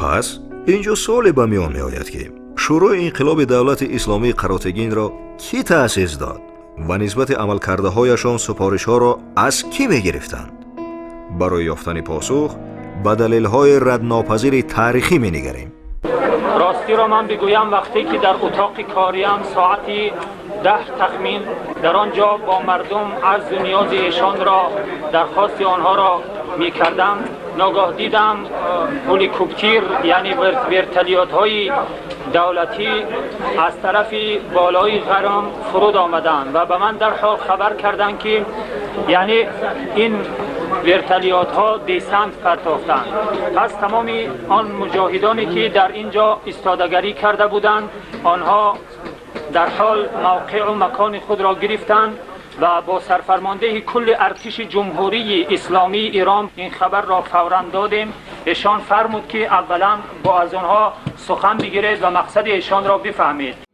Пас ин ҷо суоле ба миён меояд, ки Шӯрои инқилоби давлати исломии Қаротегинро кӣ таъсис дод ва нисбати амалкардаҳояшон супоришҳоро аз кӣ мегирифтанд? Барои ёфтани посух ба далелҳои раднопазири таърихӣ менигарем. Ростиро ман бигӯям, вақте ки дар утоқи кориам соати 10 тахмин дар он ҷо бо мардум арзу ниёзи эшонро, дархости онҳоро мекардам, ногоҳ дидам, ҳеликоптер, яъне вертолётҳои давлатӣ, аз тарафи болои ғарм фуруд омаданд ва ба ман дарҳол хабар карданд, ки яъне ин вертолётҳо десант партофтанд. Пас тамоми он муҷоҳидоне, ки дар ин ҷо истодагарӣ карда буданд, онҳо дар ҳол мавқеъу макони худро гирифтанд ва бо сарфармондеҳи кулли артиши Ҷумҳурии Исломии Эрон ин хабарро фавран додем. Эшон фармуд, ки аввалан бо аз онҳо сухан бигиред ва мақсади эшонро бифаҳмед.